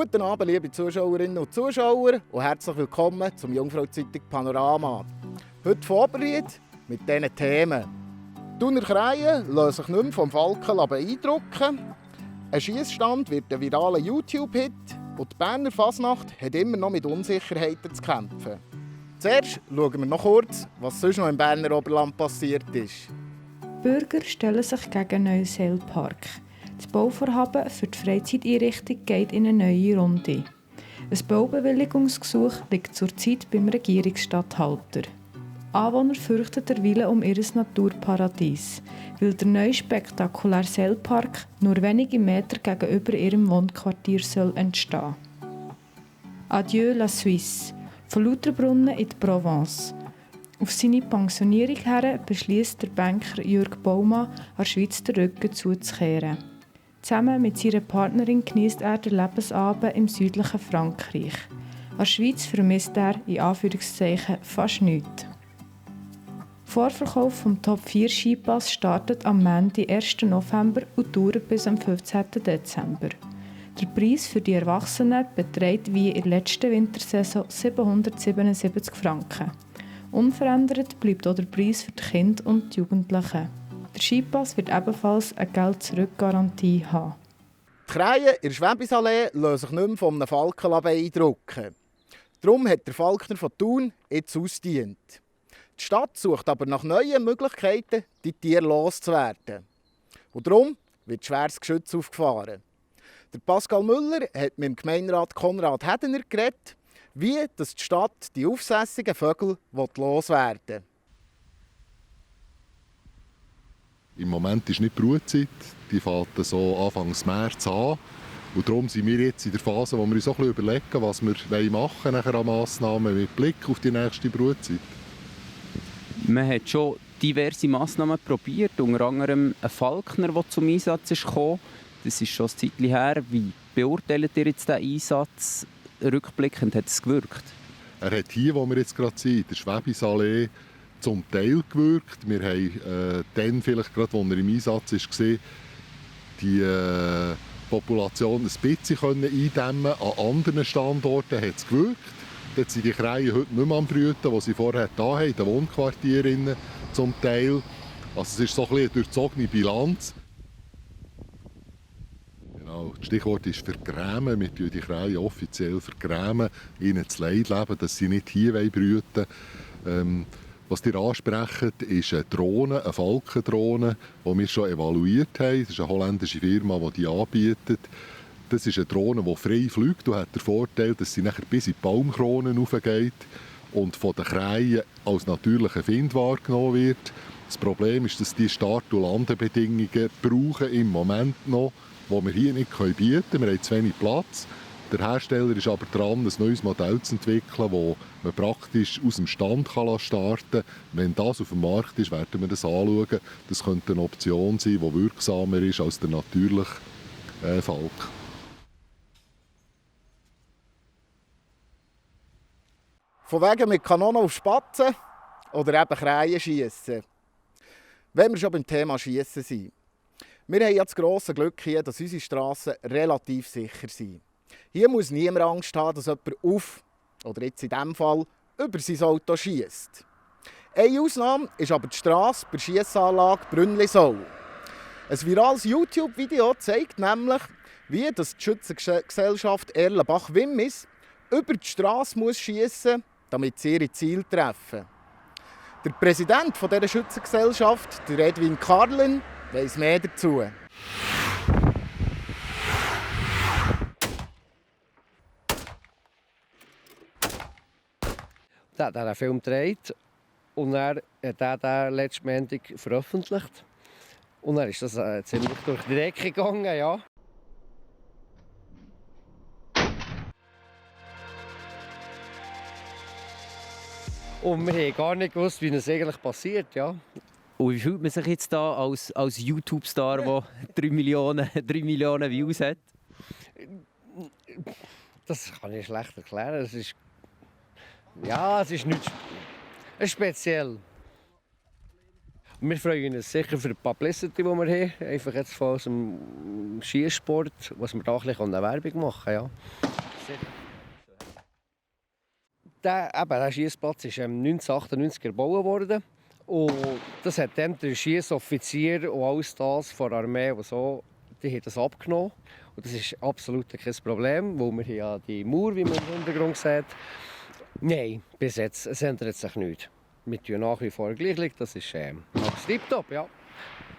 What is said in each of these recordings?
Guten Abend, liebe Zuschauerinnen und Zuschauer, und herzlich willkommen zum Jungfrau-Zeitung Panorama. Heute von Oberried mit diesen Themen. Die Thuner Krähen lassen sich nicht mehr vom Falken beeindrucken. Ein Schiessstand wird ein viraler YouTube-Hit und die Berner Fasnacht hat immer noch mit Unsicherheiten zu kämpfen. Zuerst schauen wir noch kurz, was sonst noch im Berner Oberland passiert ist. Bürger stellen sich gegen einen neuen Seilpark. Das Bauvorhaben für die Freizeiteinrichtung geht in eine neue Runde. Ein Baubewilligungsgesuch liegt zurzeit beim Regierungsstatthalter. Anwohner fürchten derweil um ihr Naturparadies, weil der neue spektakuläre Seilpark nur wenige Meter gegenüber ihrem Wohnquartier soll entstehen. Adieu la Suisse, von Lauterbrunnen in die Provence. Auf seine Pensionierung her beschließt der Banker Jürg Baumann, der Schweiz den Rücken zuzukehren. Zusammen mit seiner Partnerin genießt er den Lebensabend im südlichen Frankreich. An der Schweiz vermisst er in Anführungszeichen fast nichts. Der Vorverkauf vom Top 4 Skipass startet am Montag, 1. November und dauert bis am 15. Dezember. Der Preis für die Erwachsenen beträgt wie in der letzten Wintersaison 777 Franken. Unverändert bleibt auch der Preis für die Kinder und die Jugendlichen. Der Skipass wird ebenfalls eine Geld-Zurück-Garantie haben. Die Krähen in der Schwäbisallee lassen sich nicht mehr von einem Falken beeindrucken. Darum hat der Falkner von Thun jetzt ausgedient. Die Stadt sucht aber nach neuen Möglichkeiten, die Tiere loszuwerden. Und darum wird schweres Geschütz aufgefahren. Der Pascal Müller hat mit dem Gemeinderat Konrad Hedener geredet, wie die Stadt die aufsässigen Vögel loswerden will. Im Moment ist nicht die Brutzeit, die fängt so Anfang März an. Und darum sind wir jetzt in der Phase, wo wir uns auch ein bisschen überlegen, was wir machen nachher an Massnahmen mit Blick auf die nächste Brutzeit. Man hat schon diverse Massnahmen probiert, unter anderem ein Falkner, der zum Einsatz ist gekommen. Das ist schon ein Zeitchen her. Wie beurteilt ihr jetzt diesen Einsatz? Rückblickend hat es gewirkt? Er hat hier, wo wir jetzt gerade sind, in der Schwäbisallee, zum Teil gewirkt. Wir haben dann vielleicht gerade, als er im Einsatz war, die Population ein bisschen eindämmen. An anderen Standorten hat es gewirkt. Dort sind die Krähen heute nicht mehr am Brüten, die sie vorher da haben, in den Wohnquartieren zum Teil. Also es ist so ein bisschen eine durchzogene Bilanz. Genau, das Stichwort ist vergrämen. Wir tun die Krähen offiziell vergrämen, ihnen zu Leid leben, dass sie nicht hier brüten wollen. Was ihr ansprecht, ist eine Drohne, eine Falkendrohne, die wir schon evaluiert haben. Das ist eine holländische Firma, die anbietet. Das ist eine Drohne, die frei fliegt und hat den Vorteil, dass sie nachher bis in die Baumkronen raufgeht und von den Krähen als natürlicher Find wahrgenommen wird. Das Problem ist, dass die Start- und Landebedingungen brauchen im Moment noch, die wir hier nicht bieten können. Wir haben zu wenig Platz. Der Hersteller ist aber dran, ein neues Modell zu entwickeln, das man praktisch aus dem Stand starten kann. Wenn das auf dem Markt ist, werden wir das anschauen. Das könnte eine Option sein, die wirksamer ist als der natürliche Falk. Von wegen mit Kanonen auf Spatzen oder eben Krähen schiessen. Wenn wir schon beim Thema Schiessen sind. Wir haben ja das grosse Glück hier, dass unsere Strassen relativ sicher sind. Hier muss niemand Angst haben, dass jemand auf, oder jetzt in diesem Fall, über sein Auto schiesst. Eine Ausnahme ist aber die Strasse bei der Schiessanlage Brünnlisau. Ein virales YouTube-Video zeigt nämlich, wie die Schützengesellschaft Erlenbach-Wimmis über die Strasse schiessen muss, damit sie ihre Ziele treffen. Der Präsident dieser Schützengesellschaft, der Edwin Karlin, weiss mehr dazu. Er hat einen Film gedreht und er hat den letzten Montag veröffentlicht. Und dann ist das ziemlich durch die Decke gegangen, ja. Und wir haben gar nicht gewusst, wie es eigentlich passiert, ja. Und wie fühlt man sich jetzt da als YouTube-Star, der 3 Millionen Views hat? Das kann ich schlecht erklären. Es ist nicht speziell. Wir freuen uns sicher für die Publicity, die wir haben. Einfach jetzt von unserem Skisport, was wir da ein bisschen Werbung machen können. Ja. Der Schiessplatz ist 1998 erbaut worden. Und das hat dann der Schiessoffizier und alles das von der Armee und so, die haben das abgenommen. Und das ist absolut kein Problem, weil wir ja die Mauer, wie man im Hintergrund sieht. Nein, bis jetzt, es ändert sich nichts. Wir tun nach wie vor gleich, das ist alles tipptopp, ja.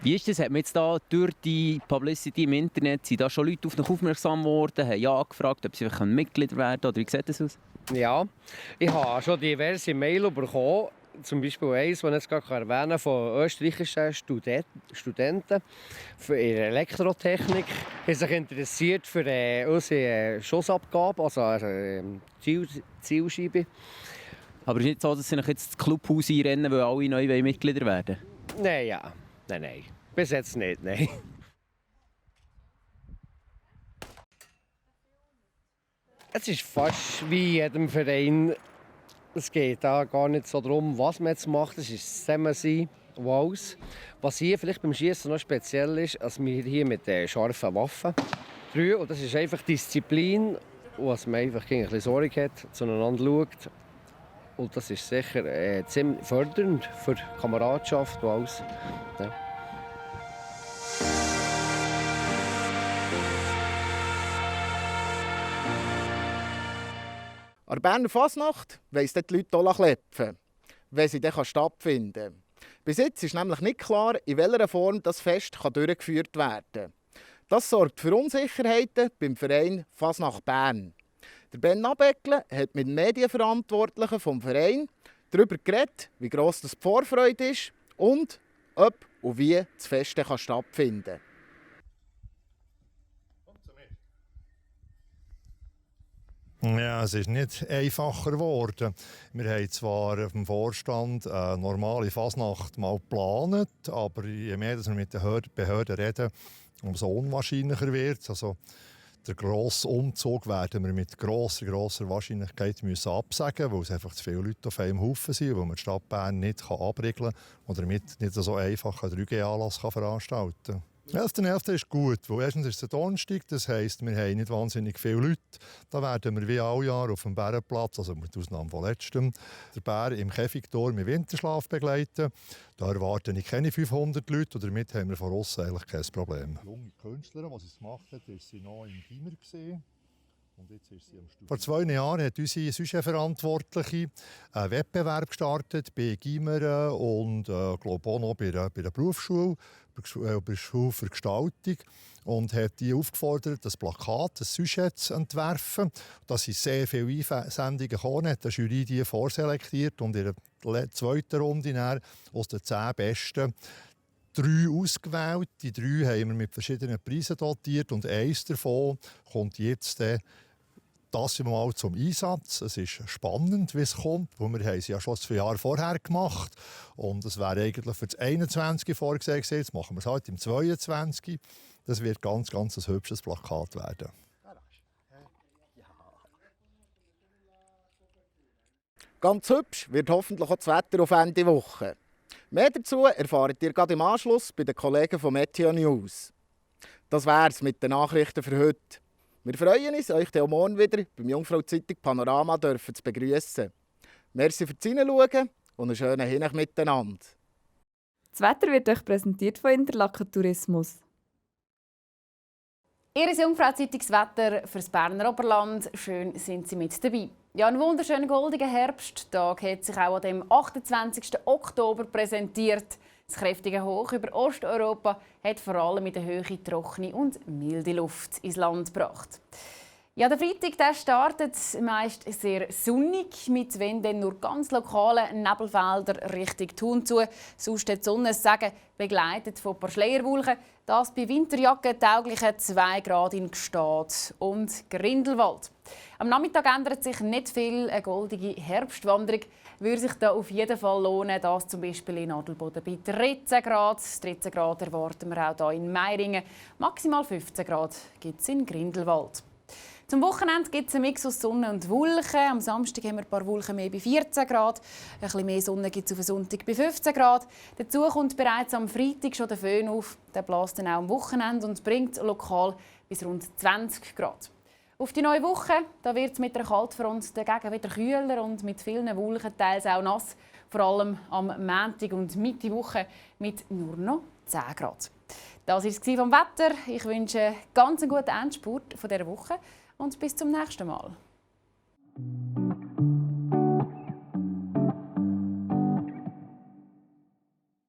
Wie ist das? Hat man jetzt da durch die Publicity im Internet, sind da schon Leute auf mich aufmerksam geworden, haben ja gefragt, ob sie Mitglied werden können, oder wie sieht das aus? Ja, ich habe schon diverse Mails bekommen. Zum Beispiel eins, das ich jetzt gerade erwähnen kann, von österreichischen Studenten für ihre Elektrotechnik. Die haben sich interessiert für unsere Schussabgabe, also Zielscheibe. Aber es ist nicht so, dass sie jetzt ins Clubhaus einrennen, weil alle neu Mitglieder werden? Nein. Bis jetzt nicht, nein. Es ist fast wie in jedem Verein. Es geht da gar nicht so darum, was man jetzt macht. Es ist Zusammensein und alles. Was hier vielleicht beim Schießen noch speziell ist, dass wir hier mit scharfen Waffen drehen. Und das ist einfach Disziplin, was man einfach ein bisschen Sorge hat, zueinander schaut. Und das ist sicher ziemlich fördernd für die Kameradschaft und alles. Ja. An der Berner Fasnacht weiss die Leute auch klepfen, wenn sie dann stattfinden kann. Bis jetzt ist nämlich nicht klar, in welcher Form das Fest durchgeführt werden kann. Das sorgt für Unsicherheiten beim Verein Fasnacht Bern. Der Ben Abeckle hat mit den Medienverantwortlichen vom Verein darüber geredet, wie gross die Vorfreude ist und ob und wie das Fest stattfinden kann. Ja, es ist nicht einfacher geworden. Wir haben zwar auf dem Vorstand eine normale Fasnacht mal geplant, aber je mehr wir mit den Behörden reden, umso unwahrscheinlicher wird es. Also, den grossen Umzug werden wir mit grosser Wahrscheinlichkeit müssen absagen, weil es einfach zu viele Leute auf einem Haufen sind, weil man die Stadt Bern nicht abriegeln kann oder damit nicht so einfach einen 3G-Anlass veranstalten kann. Der 11.11. ist gut, weil erstens ist es ein Donnerstag, das heisst, wir haben nicht wahnsinnig viele Leute. Da werden wir wie alle Jahre auf dem Bärenplatz, also mit Ausnahme von letztem, den Bär im Käfigturm im Winterschlaf begleiten. Da erwarte ich keine 500 Leute und damit haben wir von außen eigentlich kein Problem. Junge Künstlerin, die es gemacht hat, ist sie noch im Gimmer gesehen. Und jetzt ist sie am Studium. Vor 2 Jahren hat unsere Sujet-Verantwortliche einen Wettbewerb gestartet bei Gimmer und glaube auch noch bei der Berufsschule, bei der Schule für Gestaltung. Und hat die aufgefordert, das Plakat, das Sujet zu entwerfen. Da sind sehr viele Einsendungen gekommen, hat die Jury die vorselektiert und in der zweiten Runde dann aus den 10 Besten 3 ausgewählt. Die 3 haben wir mit verschiedenen Preisen dotiert und eins davon kommt jetzt das Mal zum Einsatz. Es ist spannend, wie es kommt, weil wir es ja schon 2 Jahre vorher gemacht und es wäre eigentlich für das 21 vorgesehen. Jetzt machen wir es halt im 22. Das wird ganz ein hübsches Plakat werden. Ganz hübsch wird hoffentlich auch das Wetter auf Ende Woche. Mehr dazu erfahrt ihr gerade im Anschluss bei den Kollegen von Meteo News. Das wär's mit den Nachrichten für heute. Wir freuen uns, euch auch morgen wieder beim Jungfrau-Zeitung Panorama zu begrüßen. Merci fürs Hineinschauen und einen schönen Hinweis miteinander. Das Wetter wird euch präsentiert von Interlaken Tourismus. Ihr Jungfrau-Zeitungswetter für das Berner Oberland. Schön sind Sie mit dabei. Ja, ein wunderschöner goldiger Herbsttag hat sich auch an dem 28. Oktober präsentiert. Das kräftige Hoch über Osteuropa hat vor allem in der Höhe trockene und milde Luft ins Land gebracht. Ja, der Freitag startet meist sehr sonnig, mit wenn dann nur ganz lokalen Nebelfelder Richtung Thun zu. Sonst hat die Sonne sagen, begleitet von ein paar Schleierwolken. Das bei Winterjacke tauglichen 2 Grad in Gstaad und Grindelwald. Am Nachmittag ändert sich nicht viel. Eine goldige Herbstwanderung würde sich da auf jeden Fall lohnen. Das zum Beispiel in Adelboden bei 13 Grad. 13 Grad erwarten wir auch hier in Meiringen. Maximal 15 Grad gibt es in Grindelwald. Zum Wochenende gibt es einen Mix aus Sonne und Wolken. Am Samstag haben wir ein paar Wolken mehr bei 14 Grad. Ein bisschen mehr Sonne gibt es auf den Sonntag bei 15 Grad. Dazu kommt bereits am Freitag schon der Föhn auf. Der bläst dann auch am Wochenende und bringt lokal bis rund 20 Grad. Auf die neue Woche wird es mit der Kaltfront dagegen wieder kühler und mit vielen Wolken, teils auch nass. Vor allem am Montag und Mitte Woche mit nur noch 10 Grad. Das war es vom Wetter. Ich wünsche einen ganz guten Endspurt dieser Woche und bis zum nächsten Mal.